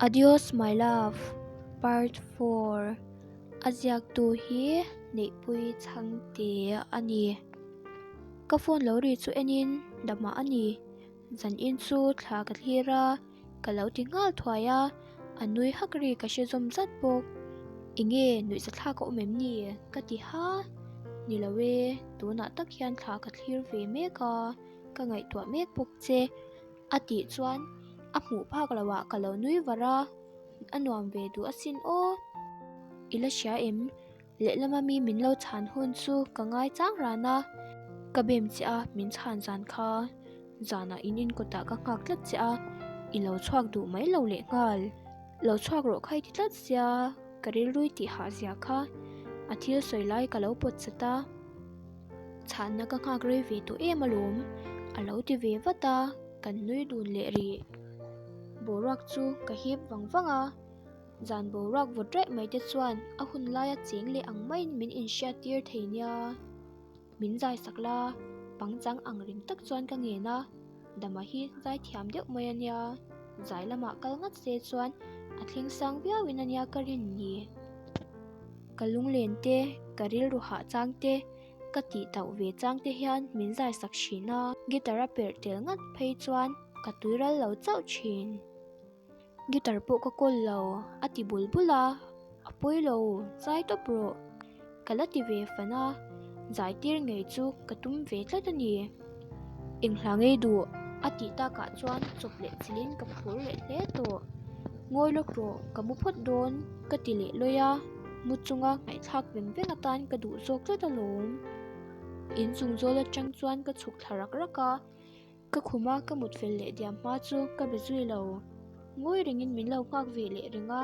Adios my love part 4 A ziaktu hi Neihpui Chhangte a ni. Ka phone lo ri chu enin damah a ni. Zanin chu thla ka thlir a, ka lo ti nghal thuai a, a nui hak ri ka hre zawm zat bawk. Enge nuihza thlak a awm em ni? Ka ti ha. Ni lo e, tunah tak hian thla ka thlir ve mek a, ka ngaihtuah mek bawk che. A tih chuan a hmuh phak loh ah ka lo nui var a, a nuam ve duh asin aw. I la hria em? Lehlama mi min lo chhan hun chu ka ngai chang ran a, ka bem che a min chhan zan kha zanah in inkawtah ka nghak tlat che a, i lo chhuak duh mai lo leh nghal. Lo chhuak rawh kha i ti tlat sia, ka rilrui tih hah zia kha a thil sawi lai ka lo pawt chat a. Chhanna ka nghak rei ve tawh em alawm, a lo ti ve vat a, kan nui dun leh rih. Boruak chu ka hip vang vang a, zan boruak vawt raih mai te chuan a hun laia cheng leh ang maiin min inhriat tir thei nia. Min zai sak la, pangchang ang reng tak chuan ka ngen a, Dama hi zai thiam deuh mai a nia, zai lamah kal ngat se chuan a thleng sang viauin a nia ka rin ni. Ka lunglen te, ka rilru hah chang te, ka tih tauh ve chang te hian min zai sak thin a, guitar a perh tel ngat phei chuan ka tui ral lo chauh thin. Guitar pawh ka kawl lo, a ti bul bul a, a pawi lo, zai tawp rawh. Ka la ti ve fan a, zai tir ngei chu ka tum ve tlat a ni. Eng hla ngei duh? A tih takah chuan chawp leh chilhin ka phur leh hle tawh. Ngawi lawk rawh, ka mu phawt dawn, ka ti leh lawi a, mu chunga ngaihthlak veng veng atan ka duh zawk tlat alawm. Inchung zawl atang chuan ka chhuk thla rak rak a. Ka khum a, ka mut fel leh diam hma chu ka be zui lo. Ngawi rengin min lo nghak ve leh reng a,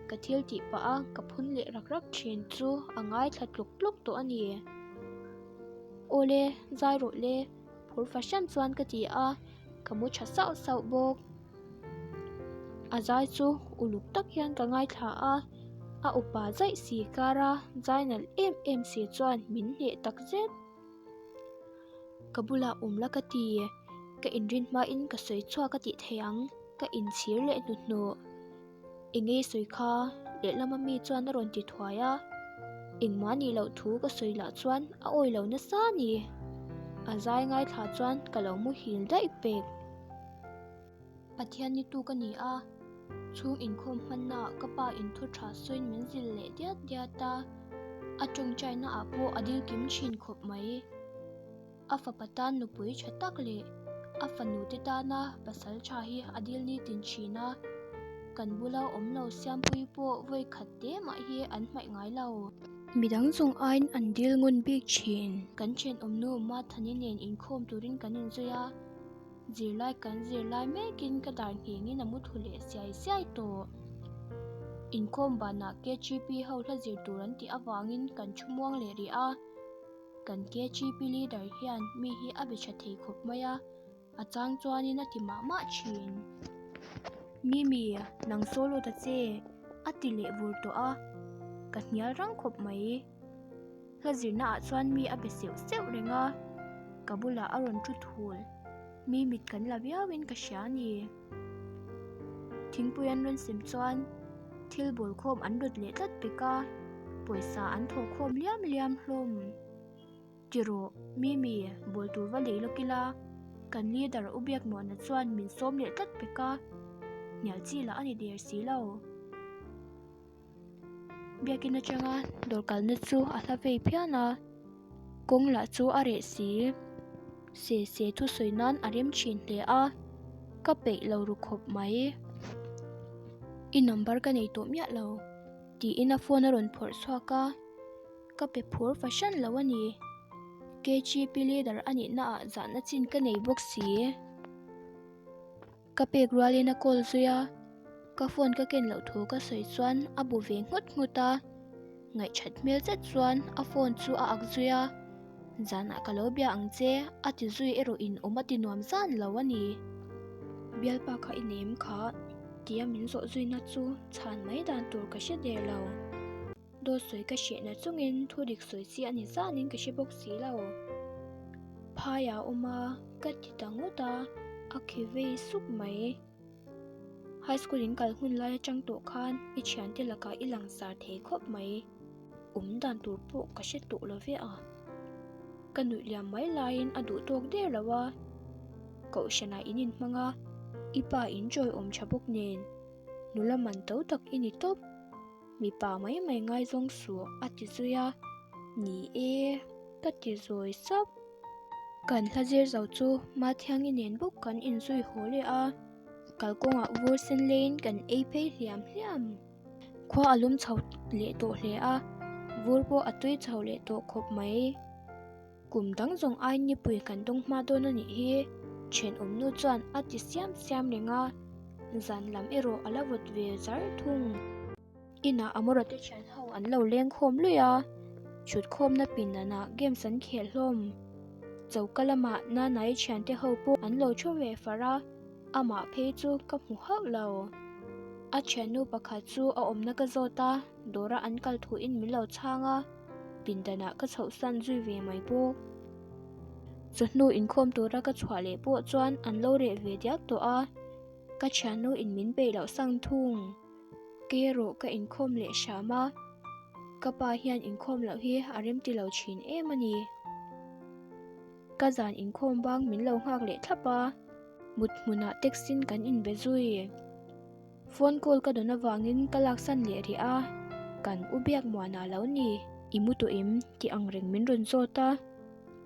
ka thil tih pah a ka phun leh rak rak thin chu a ngaithla tluk tluk tawh a ni. Awle, zai rawh le, phur fahran chuan ka ti a, ka mu tha sauh sauh bawk. A zai chu uluk tak hian ka ngaithla a, a upa zaih si kara zai nalh em em si chuan min hneh tak zet. Ka bulah awm la ka ti, ka inrin hmain ka sawi chhuak a tih thei ang, ka inchhir leh hnuhnawh. Eng ei sawi kha? Lehlama mi chuan a rawn ti thuai a, engmah nih loh thu ka sawi lah chuan a awi lo nasa a ni. A zai ngaithla chuan ka lo muhil daih pek. Pathian ni tuk a ni a, chhung inkhawm hmannaah ka pa in thu tha sawiin min zil leh diat diat a, a tawngtaina ah pawh a dil kim thin khawp mai. A fapa tan nupui tha tak leh a fanu te tana pasal tha hi a dil nitin thin a, kan bula awm lo Siampuii pawh vawi khat te mah hi an hmaih ngai lo. Midang zawng aiin an dil ngun bik thin. Kan thenawmnu Mathani nen inkhawm turin kan inzui a. Zirlai kan zirlai mekin ka dar nghengin a mu thu leh siai siai tawh. Inkhawm banah KGP ho hla zir tur an tih avangin kan thu muang leh rih a. Kan KGP leader hian mi hi a be tha thei khawp mai a, a chang chuanin a ti mah mah thin. Mimi, nang solo ta che, a ti leh vur tawh a, ka hnial rang khawp mai. Hla zirna ah chuan mi a be seuh seuh reng a, ka bulah a rawn thu thul. Mi mit kan la viau in ka hria a ni. Thingpui an rawn sem chuan thil bawl khawm an rawt leh tlat pek a, pawisa an thawh khawm liam liam hlawm. Ti rawh, Mimi, bawl tur va lei lawk ila, kan leader U Biakmuana chuan min sawm leh tlat pek a, hnial chi lah a ni der si lo. Biakin atanga dawr kalna chu a hla vei phian a, kawng lah chu a reh si. Se se thusawi nan a rem thin hle a, ka peih lo ru khawp mai. I number ka nei tawh miah lo tiin a phone a rawn phawrh chhuak a, ka pe phur fahran lo a ni. KGP leader a nihna ah zahna chin ka nei bawk si. Ka pek rualin a call zui a, ka phone ka ken loh thu ka sawi chuan a bu ve nghut nghut a, ngaihthat hmel zet chuan a phone chu a ak zui a, zanah ka lo bia ang che a ti zui erawh in awm a ti nuam zan lo a ni. Bialpa kha i nei em kha? Tia min zawh zuina chu chhan mai dan tur ka hre der lo. Dawt sawi ka hrehna chungin thu dik sawi chi a ni zanin ka hre bawk si lo. Phai ah awm a, ka ti ta ngawt a, a khi vei suk mai. High school in kal hun lai atang tawh khan i thiante lakah i langsar thei khawp mai. Awm dan tur pawh ka hre tawh lo ve a. Ka nuih liam mai laiin a duh tawk der lo a. Kohhranah in inhmang a, i pa in chawi awm tha bawk nen. Nula man to tak i ni tawp. Mipa mai mai ngaizawng suh a ti zui a. Ni e, ka ti zawi sap. Kan hla zir zo chu Mathiangi nen bawk kan inzui haw leh a. Kalkawngah vur sen leiin kan ei phei hliam hliam. Khua a lum chho leh tawh hle a, vur pawh a tui chho leh tawh khawp mai. Kum dang zawng aiin nipui kan dawng hma dawn a nih hi, thenawm nu chuan a ti siam siam reng a, zan lam erawh a la vawt ve zar thung. Inah Amora te thian ho an lo leng khawm luih a, thut khawmna pindanah games an khel hlawm. Choka lamah Nanai thiante ho pawh an lo thu ve far a, amah phei chu ka hmu hauh lo. A thiannu pakhat chu a awmna ka zawt a, dawra an kal thuin min lo chhang a, pindanah ka chhohsan zui ve mai bawk. Chawhnu inkhawm tura ka chhuah leh pawh chuan an lo reh ve diak tawh a, ka thiannu in min peih loh sang thung. Kei erawh ka inkhawm leh hram a, ka pa hian inkhawm loh hi a remti lo thin em a ni. Ka zan inkhawm bang min lo nghak leh thlap a, mut hmunah text in kan inbe zui. Phone call ka dawn avangin ka laksan leh rih a, kan u biak muanah lo ni. I mu tawh em? tih ang reng min rawn zawt a,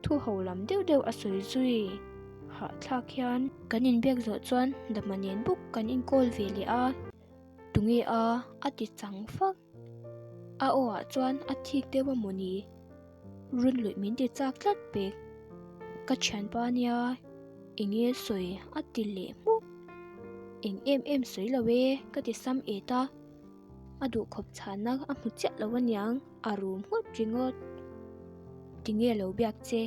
thu ho lam deuh deuh a sawi zui. Hahthlak hian kan inbiak zawh chuan Dama nen bawk kan inkawl ve leh a. Tunge a? a ti chang fak. A aw ah chuan a thik deuh a mawni? Run luih min ti chak tlat pek. Ka thianpa nia, enge sawi a ti leh hmuk. Eng em em sawi lo e ka ti sam et a. A duhkhawp chhanna a hmu chiah lo aniang a rum nghut ringawt. Tinge lo biak che?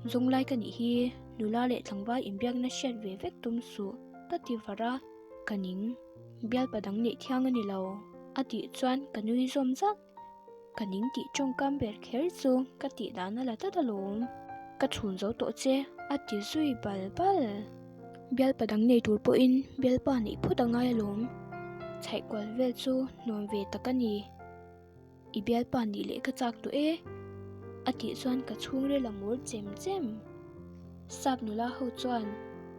Zawnglai ka nih hi nula leh tlangval inbiakna hriat ve vek tum suh ka ti var a. Ka ning, bialpa dang neih thiang a ni lo, a tih chuan ka nui zawm zat. Ka ning tih tawngkam ber kher chu ka tih dan a la tlat alawm. Ka chhun zo tawh che, a ti zui bal bal. Bialpa dang nei tur pawhin bialpa neih phut a ngai alawm. Chhaih kual vel chu nuam ve tak a ni. I bialpa nih leh ka chak tawh e, a tih chuan ka chhungril a mur chem chem. Sap nula ho chuan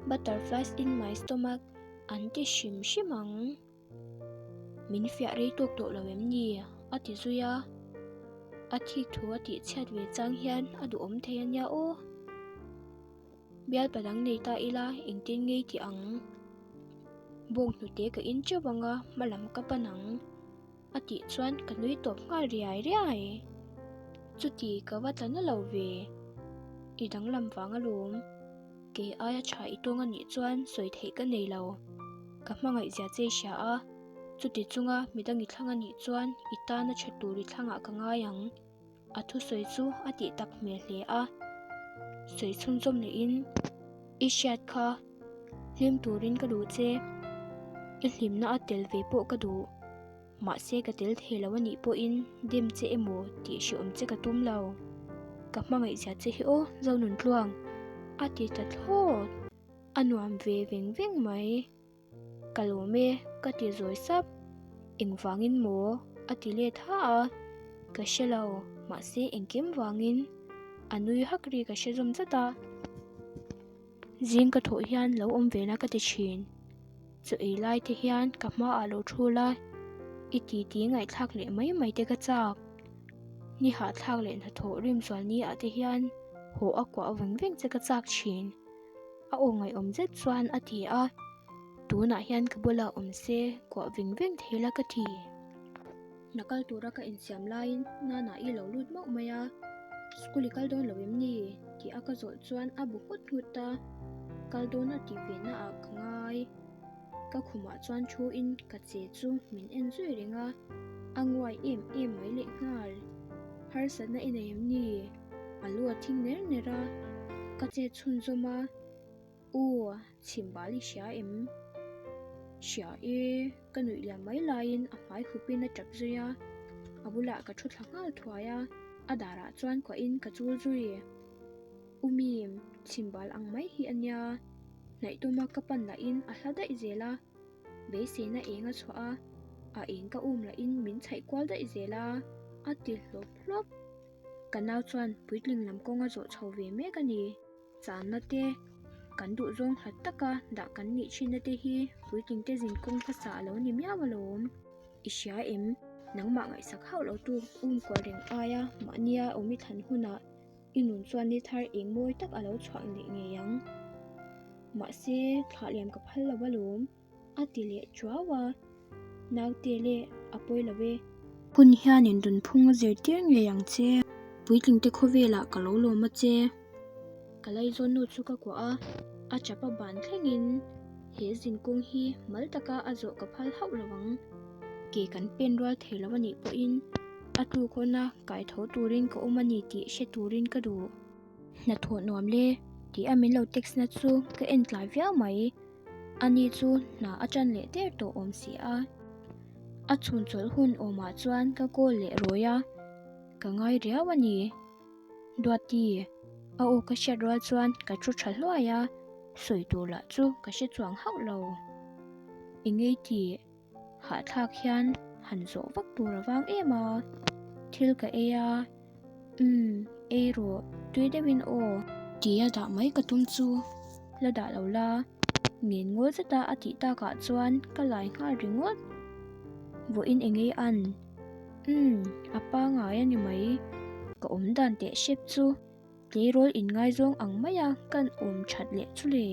butterflies in my stomach an ti hrim hrim ang. Min fiah rei tawk tawh lo em ni? a ti zui a. A thik thu a tih chhiat ve chang hian a duhawm thei a nia aw. Bialpa dang nei ta ila engtin ngei ti ang? Bawng hnute ka in teuh ang a, hma lam ka pan ang. A tih chuan ka nui tawp nghal riai riai. Chuti ka va tla na lo ve. I danglam vang alawm. Kei aia tha i tawng a nih chuan sawi theih ka nei lo. Ka hmangaih zia che i hria a, chuti chunga midang i thlang a nih chuan i tana tha tur i thlangah ka ngai ang. A thusawi chu a tih tak hmel hle a. Sawi chhunzawm lehin, I hriat kha, hlim turin ka duh che. I hlimna a tel ve pawh ka duh. Mahse ka tel thei lo a nih pawhin dem che emaw tih hreawm che ka tum lo. Ka hmangaih zia che hi aw, Zonuntluang, a ti ta thlawt. A nuam ve veng veng mai. Ka lawm e, ka ti zawi sap. Engvangin maw? a ti let ha a. Ka hre lo, mahse engkim vangin a nui hak ri ka hre zawm zat a. Zing ka thawh hian lo awm ve la ka ti thin. Chaw ei lai te hian ka hmaah lo thu la, i titi ngaihthlak leh mai mai te ka chak. Ni hahthlak leh hnathawh rim zual ni ah te hian haw a kuah veng veng che ka chak thin. A aw ngaihawm zet chuan a ti a, tunah hian ka bulah awm se kuah veng veng thei la ka ti. Hna kal tura ka insiam laiin Nana i lo lut mauh mai a, School i kal dawn lo em ni? tih a ka zawh chuan a bu nghut nghut a, kal dawn a tih ve na ah ka ngai. Ka khumah chuan thu in ka che chu min en zui reng a, a nguai em em mai lehnghal. Harsatna i nei em ni? A lu a thing ner ner a, ka chet chhunzawm a, U, chhimbal i hria em? Hria e, ka nuih liam mai laiin a hmai hupin a tap zui a, a bulah ka thu thla nghal thuai a, a darah chuan kuahin ka chul zui. U Mim, chhimbal ang mai hi a nia, hnaih tuma ka pan lahin a hla daih zel a. Beiseina eng a chhuah a, a eng ka um lahin min chhaih kual daih zel a, a ti hlawp hlawp. Ka nau chuan puitling lam kawng a zawh chho ve mek a ni. Channa te, kan duhzawng hlat taka dah kan nih thinna te hi puitling te zin kawng hmasa a lo ni miau alawm. I hria em? Nangmah ngaihsak hauh lo tu um kual reng aia mahnia awm i thlan hunah i nun chuan ni thar eng mawi tak a lo chhuah leh ngei ang. Mahse, thlah liam ka phal lo alawm. A ti leh chuau a, Naute leh a pawi lo e. Hun hianin dunphung a zirtir ngei ang che. Puitlingte khawvelah ka lo lawm a che. Ka laizawn nu chu ka kuah a, a chap a ban thlengin he zinkawng hi mal taka a zawh ka phal hauh lo ang. Ke kan pen rual thei lo a nih pawhin a tluk hawna kai tho turin ka awm a ni tih hre turin ka duh. Hnathawh nuam le tih a min lo text na chu ka en tlai viau mai. Ani chu hna a ṭan leh der tawh awm si a. A chhun chawlh hun awmah chuan ka call leh rawi a, ka ngai riau a ni. Duati, a aw ka hriat rual chuan ka thu ṭha hluai a, sawi tur lah chu ka hre chuang hauh lo. Engei tih hahthlak hian han zawh vak tur a vang em a, thil ka ei a, umm ei rawh tui deuhin aw. Tia dah mai ka tum chu la dah lo la, ngen ngawl zeta a tih takah chuan ka lai nghal ringawt. Vawiin engei an? Umm a pangai a ni mai, ka awm dan teh hrep chu tleirawl inngaizawng ang maia kan awm that leh chu le.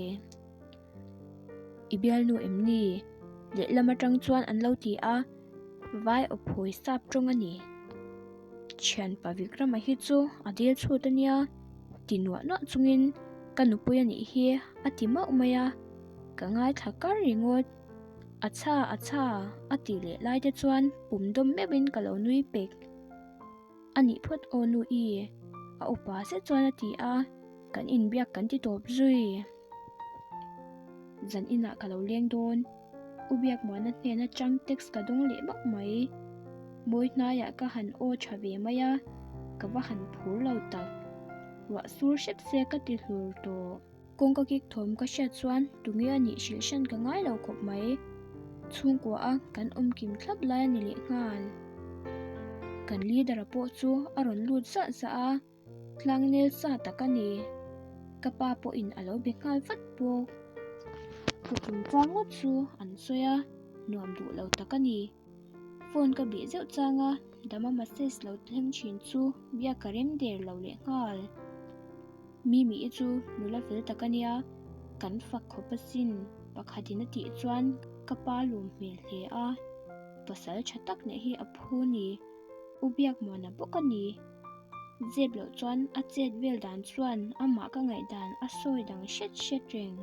I bialnu em ni? Lehlam atang chuan an lo ti a, vai aw phawi sap tawng a ni. Thianpa Vikrama hi chu a dil chhut a nia, ti nuah nuah chungin ka nupui a nih hi a ti mauh mai a, ka ngaithla kar ringawt. A chha a chha a tih leh lai te chuan pum dawm meuhin ka lo nui pek. A nih phawt aw nu i, a upa zet chuan a ti a, kan inbiak kan ti tawp zui. Zan inah ka lo leng dawn, U Biakmuana hnen atang text ka dawng leh mauh mai. Mawi hnaiah ka han aw tha ve mai a, ka va han phur lo tak. Ruah sur hrep se ka ti hlur tawh. Kawngka kik thawm ka hriat chuan tunge a nih hrilh hran ka ngai lo khawp mai. Chhungkua a kan awm kim thlap lai a ni leh nghal. Kan leader a pawh chu a rawn lut zah zah a, tlangnel sa tak a ni. Ka pa pawhin a lo be nghal vat bawk. Ka chungchang ngawt chu an sawi a, nuam duh lo tak a ni. Phone ka bih zeuh chang a, dama message lo thleng thin chu biak ka rem der lo leh nghal. Mimi i chu nula fel tak a nia, kan fak khawp asin, pakhatin a tih chuan ka pa lawm hmel hle a, pasal tha tak neih hi a phu ni, U Biakmuana bawk a ni. Zep loh chuan a chet vel dan chuan amah ka ngaihdan a sawi dang hret hret reng.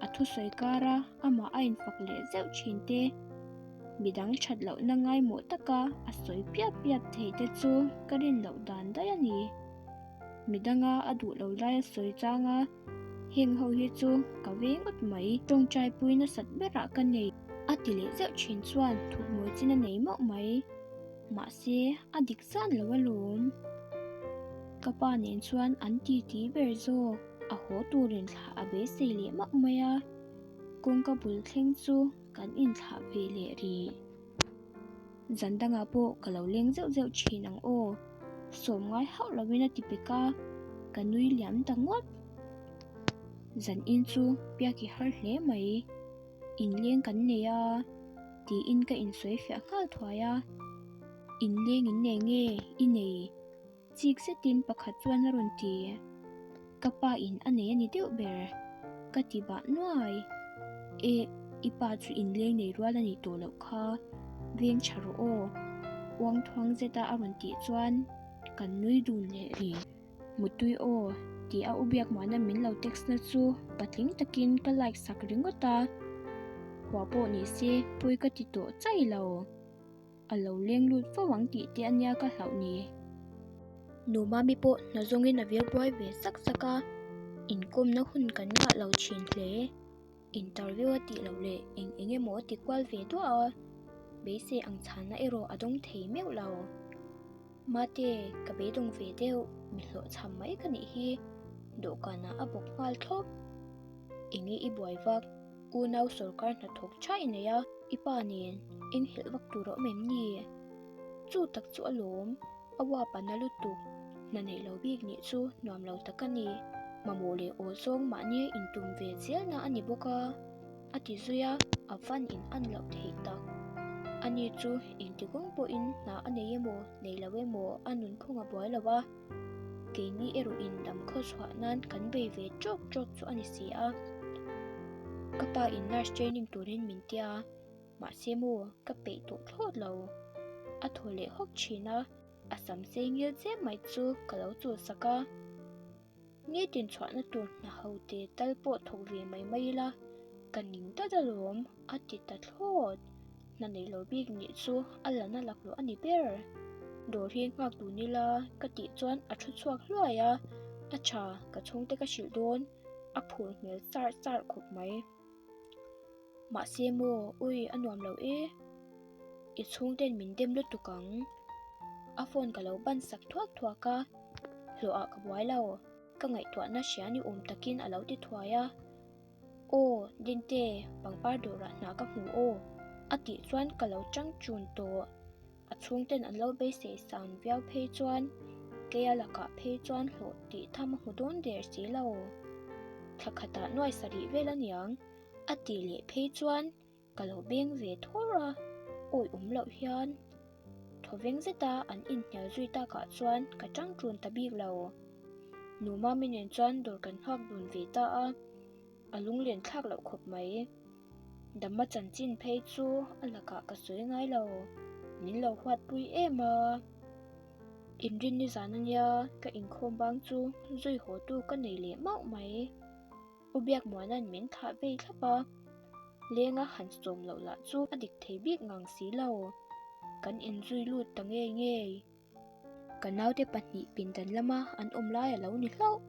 A thusawi kara amah a infak leh zeuh thin te, midang that lohna ngaimawh taka a sawi piap piap thei te chu ka rin loh dan daih a ni. Midanga a duh lo lai a sawi chang a, heng ho hi chu ka ve ngawt mai. Tawngtai pui nasat berah ka nei. A ti leh zeuh thin chuan thutmawi chin a nei mauh mai. Mahse, a dik zan lo alawm. Ka pa nen chuan an titi ber zawk. A haw turin thlah a beisei leh mauh mai a, kawngka bul thleng chu kan inthlah ve leh rih. Zan dangah pawh ka lo leng zeuh zeuh thin ang aw, sawm ngai hauh lovin a ti pek a, ka nui liam ta ngawt. Zan in chu biak i har hle mai, inleng kan nei a, tiin ka insawi fiah nghal thuai a, Inleng in nei nge i nei? Chik zetin pakhat chuan a rawn ti. Ka pa in a nei a ni deuh ber. Ka ti bah nuai. Eh, i pa chu inleng nei rual a nih tawh loh kha. Veng tha rawh aw. Uang thuang zeta a rawn tih chuan kan nui dun leh rih. Mutui aw, tih a u Biakmuana min lo text na chu patling takin ka like sak ringawt a. Hua pawh ni se pawi ka ti tawh chai lo. A lo leng lut fo ang tih te a nia ka hlauh ni. Nu Mami pawh hna zawngin a vir buai ve sak sak a, inkawmna hun kan ngah lo thin hle. Interview a tih loh leh eng eng emaw a ti kual ve duah a, beisei ang chhanna erawh a dawng thei meuh lo. Mate, ka beidawng ve deuh, mi hlawhchham mai ka nih hi, dawhkanah a bawk nghal thlawp. Enge i buai vak? Unau sawrkar hnathawk tha i nei a, i pa nen enghelh vak tur a awm em ni? Chu tak chu alawm, a uap a na lutuk, hna neih lo bik nih chu nuam lo tak a ni. Mamawh leh aw zawng mahnia intum ve zelna a ni bawk a, a ti zui a, a van in an loh theih tak. Ani chu engti kawng pawhin hna a nei emaw nei lo emaw a nunphung a buai lo a. Keini erawh in dam khaw chhuah nan kan bei ve tawk tawk chu a ni si a. Ka pa in nurse training turin min tia, mahse maw ka peih tawh thlawt lo. A thaw leh hawk thin a, a sam sei ngil zem mai chu ka lo chul sak a. Nitin chhuahna tur hna ho te tal pawh thawk ve mai mai ila, ka ning tlat alawm a ti ta thlawt. Hna nei lo bik nih chu a la na laklawh a ni ber. Dawr hi nghak dun ila ka tih chuan a thu chhuak hluai a, a tha ka chhungte ka hrilh dawn a phur hmel char char khawp mai. Mahse maw ui a nuam lo e, i chhungten min dem lutuk ang. A phone ka lo ban sak thuak thuak a, hlawh ah ka buai lo, ka ngaihtuahna hria ni awm takin a lo ti thuai a. Aw, Dinte, pangpar dawrah hna ka hmu aw, a tih chuan ka lo chang chun tawh. A chhungten an lo beisei san viau phei chuan keia lakah phei chuan hlawh tih tham a hmu dawn der si lo. Thla khatah nuai sarih vel aniang, a tih leh phei chuan ka lo beng ve thawr a, awi awm loh hian thawveng zeta an inhnial zui takah chuan ka tang ṭun ta bik lo. Nu Mami nen chuan dawr kan nghak dun ve ta a, a lunglen thlak loh khawp mai. Dama chanchin phei chu a lakah ka sawi ngai lo, min lo huatpui em a. Inrin nizan ania ka inkhawm bang chu zui haw tu ka nei leh mauh mai. U Biakmuana'n min thlah vei thlap a, lenga han sawm loh lah chu a dik thei bik ngang si lo. Kan inzui lut ta ngei ngei. Ka naute pahnih pindan lama an awm lai a lo ni hlauh.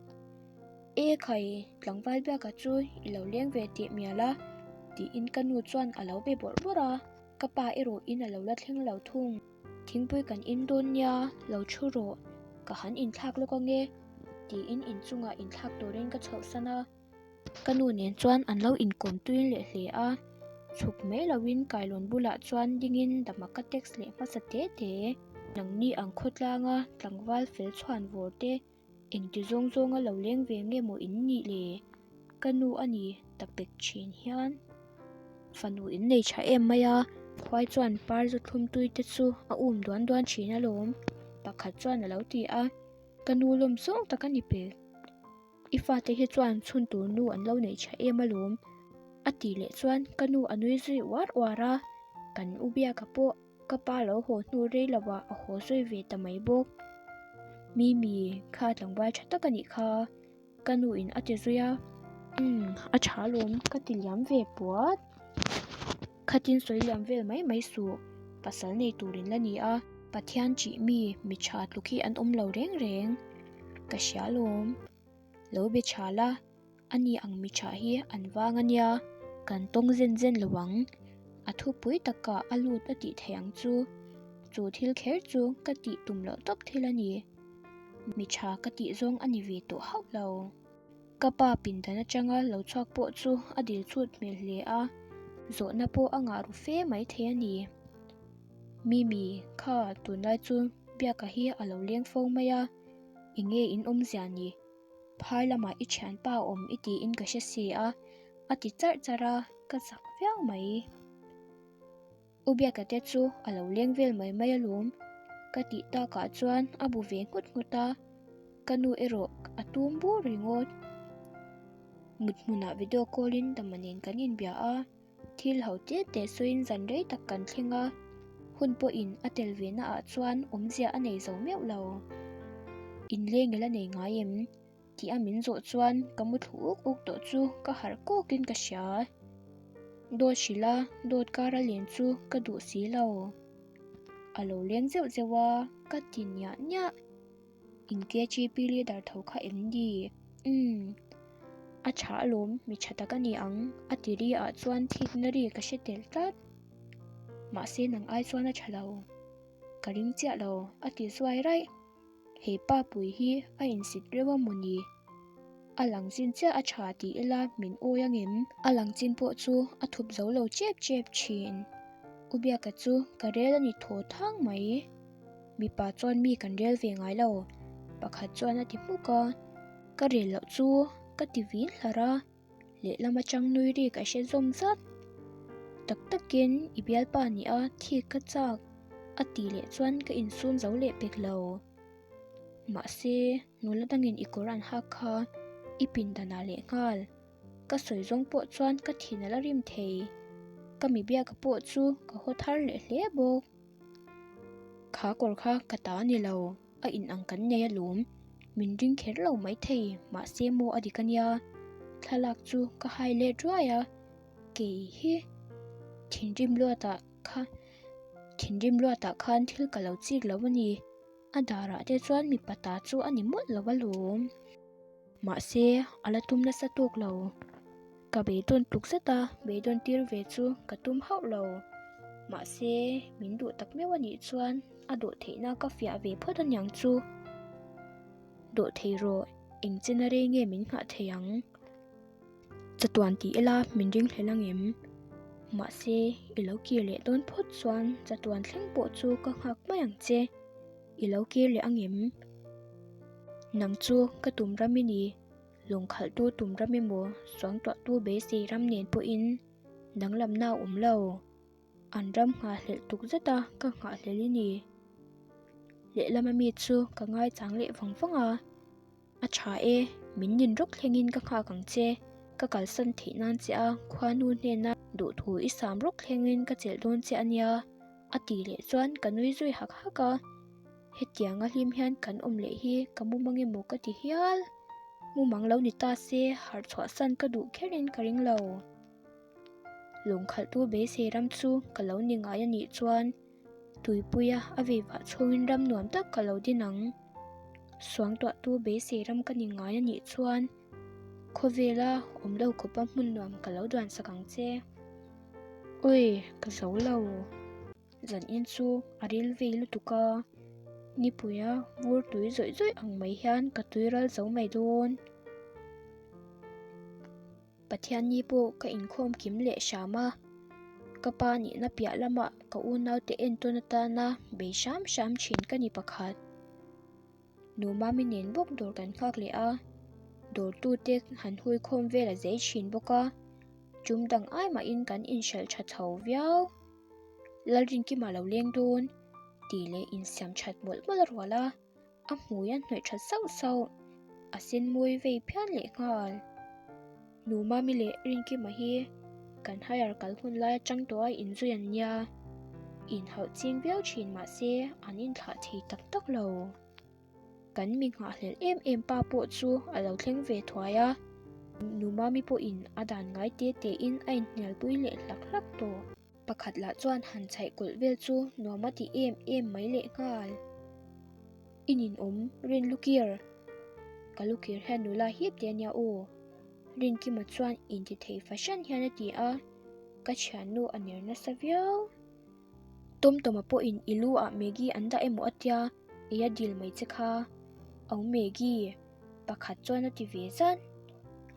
E khai, tlangval biaka chu i lo leng ve teh mial a, tiin ka nu chuan a lo be bawrh bawrh a, ka pa erawhin a lo la thleng lo thung. Thingpui kan in dawn nia, lo thu rawh, ka han inthlak lawk ange, tiin inchungah inthlak turin ka chhohsan a. Ka nu nen chuan an lo inkawm tui leh hle a, chhuk mai loin kailawn bulah chuan dingin dama ka text leh hmasa te te. Nangni ang khawtlanga tlangval fel chhuan vawr te engti zawng zawnga lo leng ve nge maw in nih le? Ka nu a ni ta pek thin hian fanu in nei tha em mai a, khuai chuan par zu thlum tui te chu a um duan duan thin alawm, pakhat chuan a lo ti a, ka nu lawm zawng tak a ni pek. I fate hi chuan chhun tur nu an lo neih tha em alawm, a tih leh chuan ka nu a nui zui uar uar a, kan u Biaka pawh ka pa lo haw hnu rei lo ah a haw zui ve ta mai bawk. Mimi, kha tlangval tha tak a nih kha, ka nu in a ti zui a, umm a tha alawm ka ti liam ve puat. Khatin sawi liam vel mai mai suh, pasal nei turin la ni a. Pathian ṭih mi, mi ṭha tluk hi an awm lo reng reng. Ka hria alawm. Lo be ṭha la, ani ang mi ṭha hi an vang a nia, kan tawng zen zen lo ang. A thupui takah a lut a tih theih ang chu. Chu thil kher chu ka tih tum loh tawp thil a ni. Mi ṭha ka tih zawng a ni ve tawh hauh lo. Ka pa pindan atanga lo chhuak pawh chu a dil chhut hmel hle a, zawhna pawh a ngah ru fe mai thei a ni. Mimi, kha tunlai chu Biaka hi a lo leng fo mai a, enge in awmzia ni? Phai lamah i thianpa awm i tiin ka hre si a, a ti charh charh a, ka zak viau mai. U Biaka te chu a lo leng vel mai mai alawm ka tih takah chuan a bu ve nghut nghut a, ka nu erawh a tum bur ringawt. Mut hmunah video call in Dama nen kan inbia a, thil ho te te sawiin zan rei tak kan thleng a, hun pawhin a tel ve na ah chuan awmzia a nei zo meuh lo. Inleng i la nei ngai em? Tih a min zawh chuan ka mu thlu uk uk tawh chu ka harh kawk in ka hria. Dawt hrilh a, dawt kar a len chu ka duh si lo. A lo leng zeuh zeuh a, ka ti niah niah. In KGP leader tho kha em ni? Umm. A tha alawm, mi tha tak a ni ang, a ti ri ah chuan thikna ri ka hre tel tlat. Mahse nang ai chuan a tha lo. Ka ring chiah lo, a ti zuai raih. He pa pui hi a insit reuh a maw ni? A lang chin chiah a tha ti ila min awi angem? A lang chin pawh chu a thup zo lo chep chep thin. U Biaka chu ka rel a ni thaw thang mai. Mipa chuan mi kan rel ve ngai lo, pakhat chuan a ti hmuk a. Ka rel loh chu ka ti vin hlar a. Lehlam atang nui ri ka hre zawm zat. Tak takin i bialpa ni a thik ka chak a tih leh chuan ka insum zo leh pek lo. Mahse, nula dangin i kawr an hak kha i pindanah leh nghal. Ka sawi zawng pawh chuan ka thin a la rim thei. Ka mi biaka pawh chu ka haw thar leh hle bawk. Kha kawr kha ka ta a ni lo. A in ang kan nei alawm, min ring kher lo maithei mahse maw a dik ania, thlalak chu ka hai let ruai a, kei hi thinrim luatah kha thinrim luatah khan thil ka lo chik lo a ni, a darah te chuan mipa ta chu a ni mawlh lo alawm. Mahse a la tum nasa tawk lo, ka beidawn tluk zet a, beidawn tir ve chu ka tum hauh lo, mahse min duh tak meuh a nih chuan. A dawh theihna ka fiah ve phawt aniang chu. Dawh thei rawh, eng chena rei nge min nghah thei ang? Chatuan ti ila min ring hlel angem? Mahse, i lo kir leh dawn phawt chuan chatuan thleng pawh chu ka nghak mai ang che. I lo kir leh angem? Nang chu ka tum ram i ni, lawngkhalhtu tum ram emaw suangtuahtu beisei ram nen pawhin danglamna a awm lo. An ram nghahhlelh tuk zet a, ka nghahhlelh i ni. Lehlama mi chu ka ngaichang leh vang vang a, A tha e, min nin rawk thlengin ka nghak ang che, ka kalsan theih nan che a, khuanu hnena duhthu i sam rawk thlengin ka chelh dawn che a nia, a tih leh chuan ka nui zui hak hak a. Hetianga hlim hian kan awm leh hi ka mumang emaw ka ti hial. Mumang lo ni ta se, harh chhuahsan ka duh kherin ka ring lo. Lungkhalhtu beisei ram chu ka lo ni ngai a nih chuan tuipuia a vei vah chhungin ram nuam tak ka lo din ang. Suangtuahtu beisei ram ka ni ngai a nih chuan khawvela awm lo khawpa hmun nuam ka lo duansak ang che. Ui, ka zo lo. Zanin chu a ril vei lutuk a, nipuia vur tui zawih zawih ang mai hian ka tui ral zo mai dawn. Pathianni pawh ka inkhawm kim leh hram a, ka pa nihna piah lamah ka unaute entawn atana bei hram hram thin ka ni pakhat. Nu Mami nen bawk dawr kan nghak leh a, dawrtute han hui khawm vel a zei thin bawk a, tum dang ai mahin kan inhralh tha chho viau. Lalrinkima lo leng dawn tih leh insiam that mawlh mawlh a rual a. A hmui a hnawih tha sauh sauh, a sen mawi vei phian leh nghal. Nu Mami leh Rinkima hi kan higher kal hun lai atang tawh a inzui an nia, inhauh ching viau thin mahse an inthlah thei tak tak lo. Kan mi nghahhlelh em em pa pawh chu a lo thleng ve thuai a, Nu Mami pawhin a dan ngai te tein a inhnialpui leh hlak hlak tawh. Pakhat lah chuan han chhaih kawlh vel chu nuam a ti em em mai leh nghal. I ninawm, Rin Lukir! Ka Lukir hian nula hip te ania aw. Rinkima chuan intithei fahran hian a ti a, ka thiannu a ner nasa viau. Tawmtawma pawhin i lu ah Maggie an dah emaw a tia, ei a dil mai che kha. Au Maggie! Pakhat chuan a ti ve zan.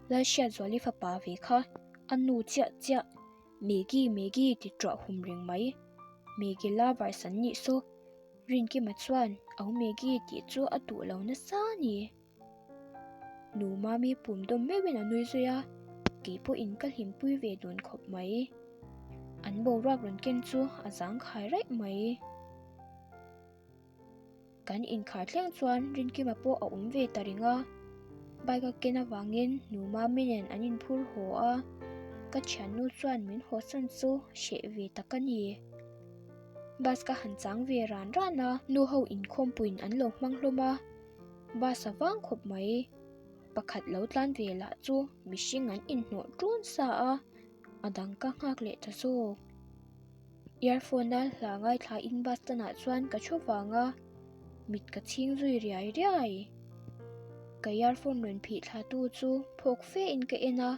Lalhriatzuali fapa ve kha a nu chiah chiah. Maggie Maggie ti ṭuah hum reng mai. Maggie lovers an nih saw. Rinkima chuan au Maggie tih chu a duh lo nasa a ni. Nu Mami pum dawm meuhin a nui zui a, kei pawhin ka hlimpui ve dun khawp mai. An boruak rawn ken chu a zangkhai raih mai. Kan inkhar thleng chuan Rinkima pawh a awm ve ta reng a, bike a ken avangin nu Mami nen an inphur haw a, ka thiannu chuan min hawsan chu hreh ve tak a ni. Bus ka han chang ve ran ran a, nu ho inkhawmpuiin an lo hmang hlawm a, bus a vang khawp mai. Pakhat lo tlan ve lah chu mihring an inhnawh ṭun sa a, a dang ka nghak leh ta zawk. Earphone a hla ngaithla in bus stand ah chuan ka thu vang a, mit ka chhing zui riai riai. Ka earphone rawn phih thla tu chu phawk fe in ka en a,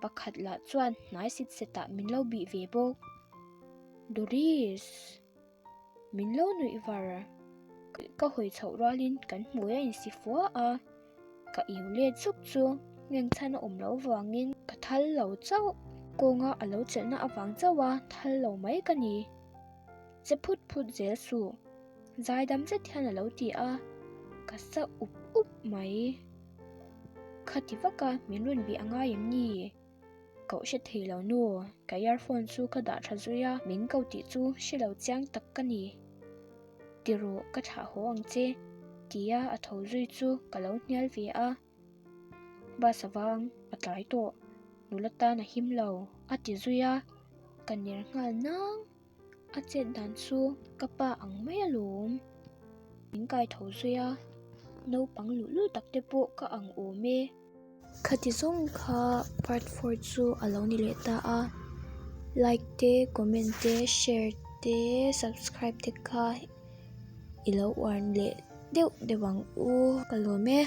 pakhat lah chuan hnai sit set ah min lo bih ve bawk. Doris! Min lo nuih var. Ka hawi chhoh rualin kan hmui a insi fua a. Ka iu let zuk chu ngeng chhan a awm loh vangin ka thal lo chauh. Kawnga a lo chelhna avang chauha thal lo mai ka ni. Che phut phut zel suh. Zaidam zet hian a lo ti a, ka sa up up mai. Khati vaka min rawn bih a ngai em ni? Koh hre thei lo nu, ka earphone chu ka dah tha zui a, min ko tih chu hre lo chiang tak ka ni. Ti rawh, ka thlah haw ang che, tia a tho zui chu ka lo hnial ve a. Bus avang a tlai tawh, nula tan a him lo, a ti zui a, ka ner nghal nang. A chet dan chu ka pa ang mai alawm. Min kai tho zui a, naupang luhlul tak te pawh ka ang awm e. Khati zawng kha part four chu a lo ni leh ta a, like te, comment te, share te, subscribe te kha i lo uar leh deuh deuh ang u. Ka lawm e.